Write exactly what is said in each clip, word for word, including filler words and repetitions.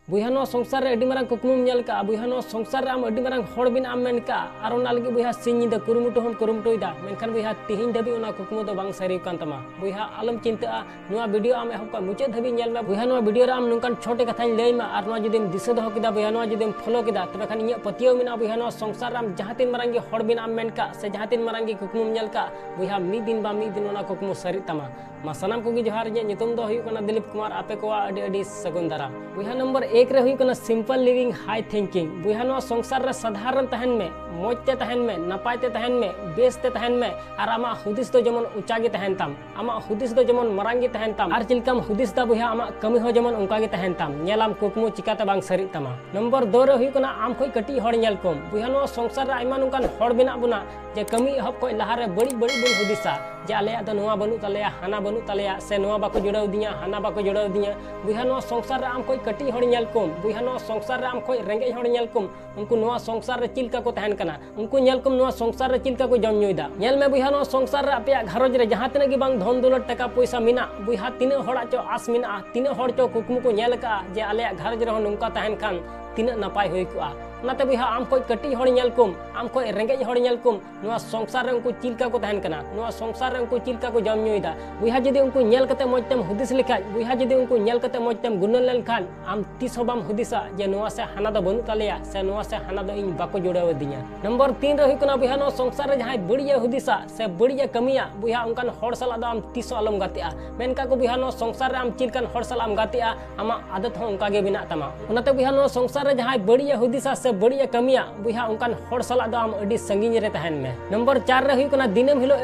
ᱵᱚᱭᱦᱟ, ᱱᱚᱣᱟ ᱥᱚᱝᱥᱟᱨ ᱨᱮ ᱟᱹᱰᱤ ᱢᱟᱨᱟᱝ ᱠᱩᱠᱢᱩᱢ ᱧᱮᱞ ᱠᱟᱜᱼᱟ᱾ ᱵᱚᱭᱦᱟ, ᱱᱚᱣᱟ ᱥᱚᱝᱥᱟᱨ ᱨᱮ ᱟᱢ ᱟᱹᱰᱤ ᱢᱟᱨᱟᱝ ᱦᱚᱲ ᱵᱮᱱᱟᱜ ᱮᱢ ᱢᱮᱱ ᱠᱟᱜᱼᱟ, ᱟᱨ ᱚᱱᱟ ᱞᱟᱹᱜᱤᱫ ᱵᱚᱭᱦᱟ ᱥᱤᱧ ᱧᱤᱫᱟᱹ ᱠᱩᱨᱩᱢᱩᱴᱩ ᱦᱚᱸᱢ ᱠᱩᱨᱩᱢᱩᱴᱩᱭᱮᱫᱟ, ᱢᱮᱱᱠᱷᱟᱱ ᱵᱚᱭᱦᱟ ᱛᱤᱦᱤᱧ ᱫᱷᱟᱹᱵᱤᱡ ᱚᱱᱟ ᱠᱩᱠᱢᱩ ᱫᱚ ᱵᱟᱝ ᱥᱟᱹᱨᱤ ᱟᱠᱟᱱ ᱛᱟᱢᱟ᱾ ᱵᱚᱭᱦᱟ, ᱟᱞᱚᱢ ᱪᱤᱱᱛᱟᱹᱜᱼᱟ, ᱱᱚᱣᱟ ᱵᱷᱤᱰᱤᱭᱳ ᱟᱢ ᱮᱦᱚᱵ ᱠᱷᱚᱱ ᱢᱩᱪᱟᱹᱫ ᱫᱷᱟᱹᱵᱤᱡ ᱧᱮᱞ ᱢᱮ᱾ ᱵᱚᱭᱦᱟ, ᱱᱚᱣᱟ ᱵᱷᱤᱰᱤᱭᱳ ᱨᱮ ᱟᱢ ᱱᱚᱝᱠᱟᱱ ᱪᱷᱚᱴᱤ ᱠᱟᱛᱷᱟᱧ ᱞᱟᱹᱭ ᱢᱟ, ᱟᱨ ᱱᱚᱣᱟ ᱡᱩᱫᱤᱢ ᱫᱤᱥᱟᱹ ᱫᱚᱦᱚ ᱠᱮᱫᱟ, ᱵᱚᱭᱦᱟ, ᱱᱚᱣᱟ ᱡᱩᱫᱤᱢ ᱯᱷᱚᱞᱳ ᱠᱮᱫᱟ, ᱛᱚᱵᱮ ᱠᱷᱟᱱ ᱤᱧᱟᱹᱜ ᱯᱟᱹᱛᱭᱟᱹᱣ ᱢᱮᱱᱟᱜᱼᱟ, ᱵᱚᱭᱦᱟ, ᱱᱚᱣᱟ ᱥᱚᱝᱥᱟᱨ ᱨᱮ ᱟᱢ ᱡᱟᱦᱟᱸ ᱛᱤᱱ ᱢᱟᱨᱟᱝ ᱜᱮ ᱦᱚᱲ ᱵᱮᱱᱟᱜ ᱮᱢ ᱢᱮᱱ ᱠᱟᱜ, ᱥᱮ ᱡᱟᱦᱟᱸ ᱛᱤᱱ ᱢᱟᱨᱟᱝ ᱜᱮ ᱠᱩᱠᱢᱩᱢ ᱧᱮᱞ ᱠᱟᱜ, ᱵᱚᱭᱦᱟ, ᱢᱤᱫ ᱫᱤᱱ ᱵᱟ ᱢᱤᱫ ᱫᱤᱱ ᱚᱱᱟ ᱠᱩᱠᱢᱩ ᱥᱟᱹᱨᱤᱜ ᱛᱟᱢᱟ᱾ ᱢᱟ ᱥᱟᱱᱟᱢ ᱠᱚᱜᱮ ᱡᱚᱦᱟᱨ, ᱤᱧᱟᱹᱜ ᱧᱩᱛᱩᱢ ᱫᱚ ᱦᱩᱭᱩᱜ ᱠᱟᱱᱟ ᱫᱤᱞᱤᱯ ᱠᱩᱢᱟᱨ, ᱟᱯᱮ ᱠᱚᱣᱟᱜ ᱟᱹᱰᱤ ᱟᱹᱰᱤ ᱥᱟᱹᱜᱩᱱ ᱫᱟᱨᱟᱢ᱾ ᱵᱚᱭᱦᱟ, ᱱᱚᱢᱵᱚᱨ ᱮᱠ ᱨᱮ ᱦᱩᱭᱩᱜ ᱠᱟᱱᱟ simple living, high thinking᱾ ᱵᱚᱭᱦᱟ, ᱱᱚᱣᱟ ᱥᱚᱝᱥᱟᱨ ᱨᱮ ᱥᱟᱫᱷᱟᱨᱚᱱ ᱛᱟᱦᱮᱱ ᱢᱮ, ᱢᱚᱡᱽ ᱛᱮ ᱛᱟᱦᱮᱱ ᱢᱮ, ᱱᱟᱯᱟᱭ ᱛᱮ ᱛᱟᱦᱮᱱ ᱢᱮ, ᱵᱮᱥ ᱛᱮ ᱛᱟᱦᱮᱱ ᱢᱮ, ᱟᱨ ᱟᱢᱟᱜ ᱦᱩᱫᱤᱥ ᱫᱚ ᱡᱮᱢᱚᱱ ᱩᱪᱟ ᱜᱮ ᱛᱟᱦᱮᱱ ᱛᱟᱢ, ᱟᱢᱟᱜ ᱦᱩᱫᱤᱥ ᱫᱚ ᱡᱮᱢᱚᱱ ᱢᱟᱨᱟᱝ ᱜᱮ ᱛᱟᱦᱮᱱ ᱛᱟᱢ, ᱟᱨ ᱪᱮᱫ ᱞᱮᱠᱟᱢ ᱦᱩᱫᱤᱥ ᱫᱟ ᱵᱚᱭᱦᱟ, ᱟᱢᱟᱜ ᱠᱟᱹᱢᱤ ᱦᱚᱸ ᱡᱮᱢᱚᱱ ᱚᱱᱠᱟ ᱜᱮ ᱛᱟᱦᱮᱱ ᱛᱟᱢ, ᱧᱮᱞᱟᱢ ᱠᱩᱠᱢᱩ ᱪᱤᱠᱟᱛᱮ ᱵᱟᱝ ᱥᱟᱹᱨᱤᱜ ᱛᱟᱢᱟ᱾ ᱱᱚᱢᱵᱚᱨ ᱫᱩ ᱨᱮ ᱦᱩᱭᱩᱜ ᱠᱟᱱᱟ ᱟᱢ ᱠᱷᱚᱡ ᱠᱟᱹᱴᱤᱡ ᱦᱚᱲ ᱧᱮᱞ ᱠᱚᱢ᱾ ᱵᱚᱭᱦᱟ, ᱱᱚᱣᱟ ᱥᱚᱝᱥᱟᱨ ᱨᱮ ᱟᱭᱢᱟ ᱱᱚᱝᱠᱟᱱ ᱦᱚᱲ ᱢᱮᱱᱟᱜ ᱵᱚᱱᱟ ᱡᱮ ᱠᱟᱹᱢᱤ ᱮᱦᱚᱵ ᱠᱷᱚᱡ ᱞᱟᱦᱟ ᱨᱮ ᱵᱟᱹᱲᱤᱡ ᱵᱟᱹᱲᱤᱡ ᱵᱚᱱ ᱦᱩᱫᱤᱥᱟ ᱡᱮ ᱟᱞᱮᱭᱟᱜ ᱫᱚ ᱱᱚᱣᱟ ᱵᱟᱹᱱᱩᱜ ᱛᱟᱞᱮᱭᱟ, ᱦᱟᱱᱟ ᱵᱟᱹᱱᱩᱜ ᱛᱟᱞᱮᱭᱟ, ᱥᱮ ᱱᱚᱣᱟ ᱵᱟᱠᱚ ᱡᱩᱲᱟᱹᱣ ᱫᱤᱧᱟ, ᱦᱟᱱᱟ ᱵᱟᱠᱚ ᱡᱩᱲᱟᱹᱣ ᱫᱤᱧᱟ᱾ ᱵᱚᱭᱦᱟ, ᱱᱚᱣᱟ ᱥᱚᱝᱥᱟᱨ ᱨᱮ ᱟᱢ ᱠᱷᱚᱡ ᱠᱟᱹᱴᱤᱡ ᱦᱚᱲ ᱧᱮᱞ ᱠᱚᱢ᱾ ᱵᱚᱭᱦᱟ, ᱱᱚᱣᱟ ᱥᱚᱝᱥᱟᱨ ᱨᱮ ᱟᱢ ᱠᱷᱚᱡ ᱨᱮᱸᱜᱮᱡ ᱦᱚᱲ ᱧᱮᱞ ᱠᱚᱢ᱾ ᱩᱱᱠᱩ ᱱᱚᱣᱟ ᱥᱚᱝᱥᱟᱨ ᱨᱮ ᱪᱮᱫ ᱞᱮᱠᱟ ᱠᱚ ᱛᱟᱦᱮᱱ ᱠᱟᱱᱟ, ᱩᱱᱠᱩ ᱧᱮᱞ ᱠᱚᱢ ᱱᱚᱣᱟ ᱥᱚᱝᱥᱟᱨ ᱨᱮ ᱪᱮᱫ ᱞᱮᱠᱟ ᱠᱚ ᱡᱚᱢ ᱧᱩᱭᱮᱫᱟ᱾ ᱧᱮᱞ ᱢᱮ ᱵᱚᱭᱦᱟ, ᱱᱚᱣᱟ ᱥᱚᱝᱥᱟᱨ ᱨᱮ ᱟᱯᱮᱭᱟᱜ ᱜᱷᱟᱨᱚᱸᱡᱽ ᱨᱮ ᱡᱟᱦᱟᱸ ᱛᱤᱱᱟᱹᱜ ᱜᱮ ᱵᱟᱝ ᱫᱷᱚᱱ ᱫᱚᱞᱚᱛ ᱴᱟᱠᱟ ᱯᱚᱭᱥᱟ ᱢᱮᱱᱟᱜ, ᱵᱚᱭᱦᱟ, ᱛᱤᱱᱟᱹᱜ ᱦᱚᱲᱟᱜ ᱪᱚ ᱟᱥ ᱢᱮᱱᱟᱜᱼᱟ, ᱛᱤᱱᱟᱹᱜ ᱦᱚᱲ ᱪᱚ ᱠᱩᱠᱢᱩ ᱠᱚ ᱧᱮᱞ ᱟᱠᱟᱫᱼᱟ ᱡᱮ ᱟᱞᱮᱭᱟᱜ ᱜᱷᱟᱨᱚᱸᱡᱽ ᱨᱮᱦᱚᱸ ᱱᱚᱝᱠᱟ ᱛᱟᱦᱮᱱ ᱠᱷᱟᱱ ᱛᱤᱱᱟᱹᱜ ᱱᱟᱯᱟᱭ ᱦᱩᱭ ᱠᱚᱜᱼᱟ᱾ ᱚᱱᱟᱛᱮ ᱵᱚᱭᱦᱟ, ᱟᱢ ᱠᱷᱚᱡ ᱠᱟᱹᱴᱤᱡ ᱦᱚᱲ ᱧᱮᱞ ᱠᱚᱢ, ᱟᱢ ᱠᱷᱚᱡ ᱨᱮᱸᱜᱮᱡ ᱦᱚᱲ ᱧᱮᱞ ᱠᱚᱢ, ᱱᱚᱣᱟ ᱥᱚᱝᱥᱟᱨ ᱨᱮ ᱩᱱᱠᱩ ᱪᱮᱫ ᱞᱮᱠᱟ ᱠᱚ ᱛᱟᱦᱮᱱ ᱠᱟᱱᱟ, ᱱᱚᱣᱟ ᱥᱚᱝᱥᱟᱨ ᱨᱮ ᱩᱱᱠᱩ ᱪᱮᱫ ᱞᱮᱠᱟ ᱠᱚ ᱡᱚᱢ ᱧᱩᱭᱮᱫᱟ᱾ ᱵᱚᱭᱦᱟ, ᱡᱩᱫᱤ ᱩᱱᱠᱩ ᱧᱮᱞ ᱠᱟᱛᱮ ᱢᱚᱡᱽ ᱛᱮᱢ ᱦᱩᱫᱤᱥ ᱞᱮᱠᱷᱟᱡ, ᱵᱚᱭᱦᱟ, ᱡᱩᱫᱤ ᱩᱱᱠᱩ ᱧᱮᱞ ᱠᱟᱛᱮ ᱢᱚᱡᱽ ᱛᱮᱢ ᱜᱩᱱᱟᱹᱱ ᱞᱮᱱᱠᱷᱟᱱ, ᱟᱢ ᱛᱤᱥ ᱦᱚᱸ ᱵᱟᱢ ᱦᱩᱫᱤᱥᱟ ᱡᱮ ᱱᱚᱣᱟ ᱥᱮ ᱦᱟᱱᱟ ᱫᱚ ᱵᱟᱹᱱᱩᱜ ᱛᱟᱞᱮᱭᱟ, ᱥᱮ ᱱᱚᱣᱟ ᱥᱮ ᱦᱟᱱᱟ ᱫᱚ ᱤᱧ ᱵᱟᱠᱚ ᱡᱩᱲᱟᱹᱣ ᱟᱹᱫᱤᱧᱟ᱾ ᱱᱚᱢᱵᱚᱨ ᱛᱤᱱ ᱨᱮ ᱦᱩᱭᱩᱜ ᱠᱟᱱᱟ, ᱵᱚᱭᱦᱟ, ᱱᱚᱣᱟ ᱥᱚᱝᱥᱟᱨ ᱨᱮ ᱡᱟᱦᱟᱸᱭ ᱵᱟᱹᱲᱤᱡ ᱮ ᱦᱩᱫᱤᱥᱟ ᱥᱮ ᱵᱟᱹᱲᱤᱡ ᱮ ᱠᱟᱹᱢᱤᱭᱟ, ᱵᱚᱭᱦᱟ, ᱚᱱᱠᱟᱱ ᱦᱚᱲ ᱥᱟᱞᱟᱜ ᱫᱚ ᱟᱢ ᱛᱤᱥ ᱦᱚᱸ ᱟᱞᱚᱢ ᱜᱟᱛᱮᱜᱼᱟ᱾ ᱢᱮᱱ ᱠᱟᱜ ᱠᱚ ᱵᱚᱭᱦᱟ, ᱱᱚᱣᱟ ᱥᱚᱝᱥᱟᱨ ᱨᱮ ᱟᱢ ᱪᱮᱫ ᱞᱮᱠᱟᱱ ᱦᱚᱲ ᱥᱟᱞᱟᱜ ᱮᱢ ᱜᱟᱛᱮᱜᱼᱟ, ᱟᱢᱟᱜ ᱟᱫᱚᱛ ᱦᱚᱸ ᱚᱱᱠᱟ ᱜᱮ ᱢᱮᱱᱟᱜ ᱛᱟᱢᱟ᱾ ᱚᱱᱟᱛᱮ ᱵᱚᱭᱦᱟ, ᱱᱚᱣᱟ ᱥᱚᱝᱥᱟᱨ ᱨᱮ ᱡᱟᱦᱟᱸᱭ ᱵᱟᱹᱲᱤᱡ ᱮ ᱦᱩᱫᱤᱥᱟ ᱥᱮ ᱵᱟᱹᱲᱤᱡ ᱮ ᱠᱟᱹᱢᱤᱭᱟ, ᱵᱚᱭᱦᱟ, ᱚᱱᱠᱟᱱ ᱦᱚᱲ ᱥᱟᱞᱟᱜ ᱫᱚ ᱟᱢ ᱟᱹᱰᱤ ᱥᱟᱺᱜᱤᱧ ᱨᱮ ᱛᱟᱦᱮᱱ ᱢᱮ᱾ ᱱᱚᱢᱵᱚᱨ ᱪᱟᱨ ᱨᱮ ᱦᱩᱭᱩᱜ ᱠᱟᱱᱟ, ᱫᱤᱱᱟᱹᱢ ᱦᱤᱞᱳᱜ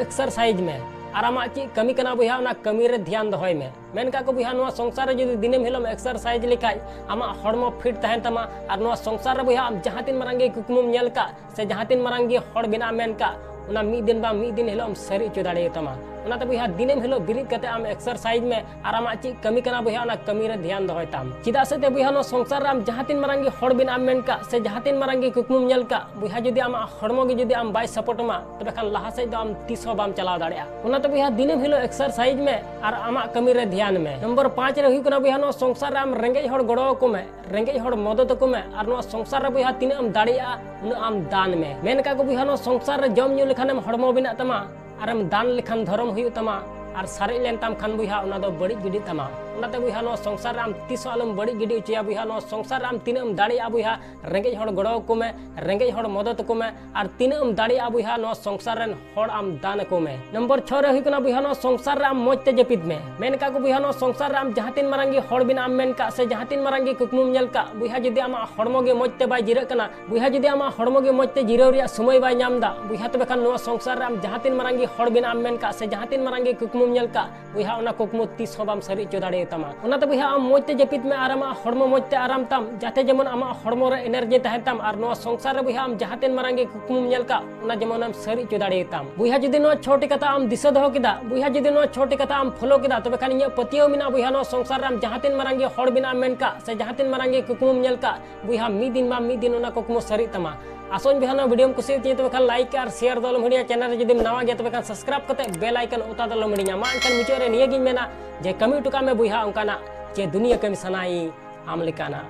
ᱮᱠᱥᱟᱨᱥᱟᱭᱤᱡᱽ ᱢᱮ᱾ ᱟᱨ ᱟᱢᱟᱜ ᱪᱮᱫ ᱠᱟᱹᱢᱤ ᱠᱟᱱᱟ ᱵᱚᱭᱦᱟ, ᱚᱱᱟ ᱠᱟᱹᱢᱤ ᱨᱮ ᱫᱷᱮᱭᱟᱱ ᱫᱚᱦᱚᱭ ᱢᱮ᱾ ᱢᱮᱱ ᱠᱟᱜ ᱠᱚ ᱵᱚᱭᱦᱟ, ᱱᱚᱣᱟ ᱥᱚᱝᱥᱟᱨ ᱨᱮ ᱡᱩᱫᱤ ᱫᱤᱱᱟᱹᱢ ᱦᱤᱞᱳᱜ ᱮᱢ ᱮᱠᱥᱟᱨᱥᱟᱭᱤᱡᱽ ᱞᱮᱠᱷᱟᱡ, ᱟᱢᱟᱜ ᱦᱚᱲᱢᱚ ᱯᱷᱤᱴ ᱛᱟᱦᱮᱱ ᱛᱟᱢᱟ᱾ ᱟᱨ ᱱᱚᱣᱟ ᱥᱚᱝᱥᱟᱨ ᱨᱮ ᱵᱚᱭᱦᱟ, ᱟᱢ ᱡᱟᱦᱟᱸ ᱛᱤᱱ ᱢᱟᱨᱟᱝ ᱜᱮ ᱠᱩᱠᱢᱩᱢ ᱧᱮᱞ ᱠᱟᱜ, ᱥᱮ ᱡᱟᱦᱟᱸ ᱛᱤᱱ ᱢᱟᱨᱟᱝ ᱜᱮ ᱦᱚᱲ ᱵᱮᱱᱟᱜ ᱮᱢ ᱢᱮᱱ ᱠᱟᱜ, ᱚᱱᱟ ᱢᱤᱫ ᱫᱤᱱ ᱵᱟᱝ ᱢᱤᱫ ᱫᱤᱱ ᱦᱤᱞᱳᱜ ᱮᱢ ᱥᱟᱹᱨᱤ ᱦᱚᱪᱚ ᱫᱟᱲᱮᱭᱟᱛᱟᱢᱟ᱾ ᱚᱱᱟᱛᱮ ᱵᱚᱭᱦᱟ, ᱫᱤᱱᱟᱹᱢ ᱦᱤᱞᱳᱜ ᱵᱮᱨᱮᱫ ᱠᱟᱛᱮ ᱟᱢ ᱮᱠᱥᱟᱨᱥᱟᱭᱤᱡᱽ ᱢᱮ ᱟᱨ ᱟᱢᱟᱜ ᱪᱮᱫ ᱠᱟᱹᱢᱤ ᱠᱟᱱᱟ ᱵᱚᱭᱦᱟ, ᱚᱱᱟ ᱠᱟᱹᱢᱤ ᱨᱮ ᱫᱷᱮᱭᱟᱱ ᱫᱚᱦᱚᱭ ᱛᱟᱢ᱾ ᱪᱮᱫᱟᱜ ᱥᱮ ᱛᱮ ᱵᱚᱭᱦᱟ, ᱱᱚᱣᱟ ᱥᱚᱝᱥᱟᱨ ᱨᱮ ᱟᱢ ᱡᱟᱦᱟᱸ ᱛᱤᱱ ᱢᱟᱨᱟᱝ ᱜᱮ ᱦᱚᱲ ᱵᱮᱱᱟᱜ ᱮᱢ ᱢᱮᱱ ᱠᱟᱜ ᱥᱮ ᱡᱟᱦᱟᱸ ᱛᱤᱱ ᱢᱟᱨᱟᱝ ᱜᱮ ᱠᱩᱠᱢᱩᱢ ᱧᱮᱞ ᱠᱟᱜ ᱵᱚᱭᱦᱟ, ᱡᱩᱫᱤ ᱟᱢᱟᱜ ᱦᱚᱲᱢᱚ ᱜᱮ ᱡᱩᱫᱤ ᱟᱢ ᱵᱟᱭ ᱥᱟᱯᱳᱨᱴ ᱟᱢᱟ, ᱛᱚᱵᱮ ᱠᱷᱟᱱ ᱞᱟᱦᱟ ᱥᱮᱫ ᱫᱚ ᱟᱢ ᱛᱤᱥ ᱦᱚᱸ ᱵᱟᱢ ᱪᱟᱞᱟᱣ ᱫᱟᱲᱮᱭᱟᱜᱼᱟ᱾ ᱚᱱᱟᱛᱮ ᱵᱚᱭᱦᱟ, ᱫᱤᱱᱟᱹᱢ ᱦᱤᱞᱳᱜ ᱮᱠᱥᱟᱨᱥᱟᱭᱤᱡᱽ ᱢᱮ ᱟᱨ ᱟᱢᱟᱜ ᱠᱟᱹᱢᱤ ᱨᱮ ᱫᱷᱮᱭᱟᱱ ᱢᱮ᱾ ᱱᱚᱢᱵᱚᱨ ᱯᱟᱸᱪ ᱨᱮ ᱦᱩᱭᱩᱜ ᱠᱟᱱᱟ ᱵᱚᱭᱦᱟ, ᱱᱚᱣᱟ ᱥᱚᱝᱥᱟᱨ ᱨᱮ ᱟᱢ ᱨᱮᱸᱜᱮᱡ ᱦᱚᱲ ᱜᱚᱲᱚ ᱟᱠᱚ ᱢᱮ, ᱨᱮᱸᱜᱮᱡ ᱦᱚᱲ ᱢᱚᱫᱚᱫ ᱟᱠᱚ ᱢᱮ ᱟᱨ ᱱᱚᱣᱟ ᱥᱚᱝᱥᱟᱨ ᱨᱮ ᱵᱚᱭᱦᱟ, ᱛᱤᱱᱟᱹᱜ ᱮᱢ ᱫᱟᱲᱮᱭᱟᱜᱼᱟ ᱩᱱᱟᱹᱜ ᱟᱢ ᱫᱟᱱ ᱢᱮ᱾ ᱢᱮᱱ ᱠᱟᱜ ᱠᱚ ᱵᱚᱭᱦᱟ, ᱱᱚᱣᱟ ᱥᱚᱝᱥᱟᱨ ᱨᱮ ᱡᱚᱢ ᱧᱩ ᱞᱮᱠᱷᱟᱱᱮᱢ ᱦᱚᱲᱢᱚ ᱵᱮᱱᱟᱜ ᱛᱟᱢᱟ, ᱟᱨᱮᱢ ᱫᱟᱱ ᱞᱮᱠᱷᱟᱱ ᱫᱷᱚᱨᱚᱢ ᱦᱩᱭᱩᱜ ᱛᱟᱢᱟ, ᱟᱨ ᱥᱟᱨᱮᱡ ᱞᱮᱱ ᱛᱟᱢ ᱠᱷᱟᱱ ᱵᱚᱭᱦᱟ, ᱚᱱᱟ ᱫᱚ ᱵᱟᱹᱲᱤᱡ ᱜᱤᱰᱤᱜ ᱛᱟᱢᱟ᱾ ᱚᱱᱟᱛᱮ ᱵᱚᱭᱦᱟ, ᱱᱚᱣᱟ ᱥᱚᱝᱥᱟᱨ ᱨᱮ ᱟᱢ ᱛᱤᱥ ᱦᱚᱸ ᱟᱞᱚᱢ ᱵᱟᱹᱲᱤᱡ ᱜᱤᱰᱤ ᱦᱚᱪᱚᱭᱟ ᱵᱚᱭᱦᱟ᱾ ᱱᱚᱣᱟ ᱥᱚᱝᱥᱟᱨ ᱨᱮ ᱟᱢ ᱛᱤᱱᱟᱹᱜ ᱮᱢ ᱫᱟᱲᱮᱭᱟᱜᱼᱟ ᱵᱚᱭᱦᱟ, ᱨᱮᱸᱜᱮᱡ ᱦᱚᱲ ᱜᱚᱲᱚ ᱟᱠᱚ ᱢᱮ, ᱨᱮᱸᱜᱮᱡ ᱦᱚᱲ ᱢᱚᱫᱚᱫ ᱟᱠᱚ ᱢᱮ, ᱟᱨ ᱛᱤᱱᱟᱹᱜ ᱮᱢ ᱫᱟᱲᱮᱭᱟᱜᱼᱟ ᱵᱚᱭᱦᱟ, ᱱᱚᱣᱟ ᱥᱚᱝᱥᱟᱨ ᱨᱮᱱ ᱦᱚᱲ ᱟᱢ ᱫᱟᱱ ᱟᱠᱚ ᱢᱮ᱾ ᱱᱚᱢᱵᱚᱨ ᱪᱷᱚ ᱨᱮ ᱦᱩᱭᱩᱜ ᱠᱟᱱᱟ ᱵᱚᱭᱦᱟ, ᱱᱚᱣᱟ ᱥᱚᱝᱥᱟᱨ ᱨᱮ ᱟᱢ ᱢᱚᱡᱽ ᱛᱮ ᱡᱟᱹᱯᱤᱫ ᱢᱮ᱾ ᱢᱮᱱ ᱠᱟᱜ ᱠᱚ ᱵᱚᱭᱦᱟ, ᱱᱚᱣᱟ ᱥᱚᱝᱥᱟᱨ ᱨᱮ ᱟᱢ ᱡᱟᱦᱟᱸ ᱛᱤᱱ ᱢᱟᱨᱟᱝ ᱜᱮ ᱦᱚᱲ ᱵᱮᱱᱟᱜ ᱮᱢ ᱢᱮᱱ ᱠᱟᱜ ᱥᱮ ᱡᱟᱦᱟᱸ ᱛᱤᱱ ᱢᱟᱨᱟᱝ ᱜᱮ ᱠᱩᱠᱢᱩᱢ ᱧᱮᱞ ᱠᱟᱜ ᱵᱚᱭᱦᱟ, ᱡᱩᱫᱤ ᱟᱢᱟᱜ ᱦᱚᱲᱢᱚ ᱜᱮ ᱢᱚᱡᱽ ᱛᱮ ᱵᱟᱭ ᱡᱤᱨᱟᱹᱜ ᱠᱟᱱᱟ, ᱵᱚᱭᱦᱟ, ᱡᱩᱫᱤ ᱟᱢᱟᱜ ᱦᱚᱲᱢᱚ ᱜᱮ ᱢᱚᱡᱽ ᱛᱮ ᱡᱤᱨᱟᱹᱣ ᱨᱮᱭᱟᱜ ᱥᱚᱢᱚᱭ ᱵᱟᱭ ᱧᱟᱢ ᱮᱫᱟ, ᱵᱚᱭᱦᱟ, ᱛᱚᱵᱮ ᱠᱷᱟᱱ ᱱᱚᱣᱟ ᱥᱚᱝᱥᱟᱨ ᱨᱮ ᱟᱢ ᱡᱟᱦᱟᱸ ᱛᱤᱱ ᱢᱟᱨᱟᱝ ᱜᱮ ᱦᱚᱲ ᱵᱮᱱᱟᱜ ᱮᱢ ᱢᱮᱱ ᱠᱟᱜ ᱥᱮ ᱡᱟᱦᱟᱸ ᱛᱤᱱ ᱢᱟᱨᱟᱝ ᱜᱮ ᱠᱩᱠᱢᱩᱢ ᱧᱮᱞ ᱠᱟᱜ, ᱵᱚᱭᱦᱟ, ᱚᱱᱟ ᱠᱩᱠᱢᱩ ᱛᱤᱥ ᱦᱚᱸ ᱵᱟᱢ ᱥᱟᱹᱨᱤ ᱦᱚᱪᱚ ᱫᱟᱲᱮᱭᱟᱛᱟᱢᱟ᱾ ᱚᱱᱟᱛᱮ ᱵᱚᱭᱦᱟ, ᱟᱢ ᱢᱚᱡᱽ ᱛᱮ ᱡᱟᱹᱯᱤᱫ ᱢᱮ ᱟᱨ ᱟᱢᱟᱜ ᱦᱚᱲᱢᱚ ᱢᱚᱡᱽ ᱛᱮ ᱟᱨᱟᱢ ᱛᱟᱢ, ᱡᱟᱛᱮ ᱡᱮᱢᱚᱱ ᱟᱢᱟᱜ ᱦᱚᱲᱢᱚ ᱨᱮ ᱮᱱᱟᱨᱡᱤ ᱛᱟᱦᱮᱱ ᱛᱟᱢ ᱟᱨ ᱱᱚᱣᱟ ᱥᱚᱝᱥᱟᱨ ᱨᱮ ᱵᱚᱭᱦᱟ, ᱟᱢ ᱡᱟᱦᱟᱸ ᱛᱤᱱ ᱢᱟᱨᱟᱝ ᱜᱮ ᱠᱩᱠᱢᱩᱢ ᱧᱮᱞ ᱠᱟᱜ, ᱚᱱᱟ ᱡᱮᱢᱚᱱ ᱮᱢ ᱥᱟᱹᱨᱤ ᱦᱚᱪᱚ ᱫᱟᱲᱮᱭᱟᱛᱟᱢ᱾ ᱵᱚᱭᱦᱟ, ᱡᱩᱫᱤ ᱱᱚᱣᱟ ᱪᱷᱚᱴᱤ ᱠᱟᱛᱷᱟ ᱟᱢ ᱫᱤᱥᱟᱹ ᱫᱚᱦᱚ ᱠᱮᱫᱟ, ᱵᱚᱭᱦᱟ, ᱡᱩᱫᱤ ᱱᱚᱣᱟ ᱪᱷᱚᱴᱤ ᱠᱟᱛᱷᱟ ᱟᱢ ᱯᱷᱚᱞᱳ ᱠᱮᱫᱟ, ᱛᱚᱵᱮ ᱠᱷᱟᱱ ᱤᱧᱟᱹᱜ ᱯᱟᱹᱛᱭᱟᱹᱣ ᱢᱮᱱᱟᱜᱼᱟ ᱵᱚᱭᱦᱟ, ᱱᱚᱣᱟ ᱥᱚᱝᱥᱟᱨ ᱨᱮ ᱟᱢ ᱡᱟᱦᱟᱸ ᱛᱤᱱ ᱢᱟᱨᱟᱝ ᱜᱮ ᱦᱚᱲ ᱵᱮᱱᱟᱜ ᱮᱢ ᱢᱮᱱ ᱠᱟᱜ ᱥᱮ ᱡᱟᱦᱟᱸ ᱛᱤᱱ ᱢᱟᱨᱟᱝ ᱜᱮ ᱠᱩᱠᱢᱩᱢ ᱧᱮᱞ ᱠᱟᱜ, ᱵᱚᱭᱦᱟ, ᱢᱤᱫ ᱫᱤᱱ ᱵᱟᱝ ᱢᱤᱫ ᱫᱤᱱ ᱚᱱᱟ ᱠᱩᱠᱢᱩ ᱥᱟᱹᱨᱤᱜ ᱛᱟᱢᱟ᱾ ᱟᱥᱚᱧ ᱵᱚᱭᱦᱟ, ᱱᱚᱣᱟ ᱵᱷᱤᱰᱤᱭᱳᱢ ᱠᱩᱥᱤᱭᱟᱜ ᱛᱤᱧᱟᱹ, ᱛᱚᱵᱮ ᱠᱷᱟᱱ ᱞᱟᱭᱤᱠ ᱟᱨ ᱥᱮᱭᱟᱨ ᱫᱚ ᱟᱞᱚᱢ ᱦᱤᱲᱤᱧᱟ᱾ ᱪᱮᱱᱮᱞ ᱨᱮ ᱡᱩᱫᱤᱢ ᱱᱟᱣᱟ ᱜᱮᱭᱟ, ᱛᱚᱵᱮ ᱠᱷᱟᱱ ᱥᱟᱵᱥᱠᱨᱟᱭᱤᱵ ᱠᱟᱛᱮ ᱵᱮᱞ ᱟᱭᱠᱚᱱ ᱚᱛᱟ ᱫᱚ ᱟᱞᱚᱢ ᱦᱤᱲᱤᱧᱟ᱾ ᱢᱟ ᱮᱱᱠᱷᱟᱱ ᱢᱩᱪᱟᱹᱫ ᱨᱮ ᱱᱤᱭᱟᱹ ᱜᱤᱧ ᱢᱮᱱᱟ ᱡᱮ ᱠᱟᱹᱢᱤ ᱦᱚᱴᱚ ᱠᱟᱜ ᱢᱮ ᱵᱚᱭᱦᱟ ᱚᱱᱠᱟᱱᱟᱜ, ᱡᱮ ᱫᱩᱱᱤᱭᱟᱹ ᱠᱟᱹᱢᱤ ᱥᱟᱱᱟᱭᱤᱧ ᱟᱢ ᱞᱮᱠᱟᱱᱟᱜ᱾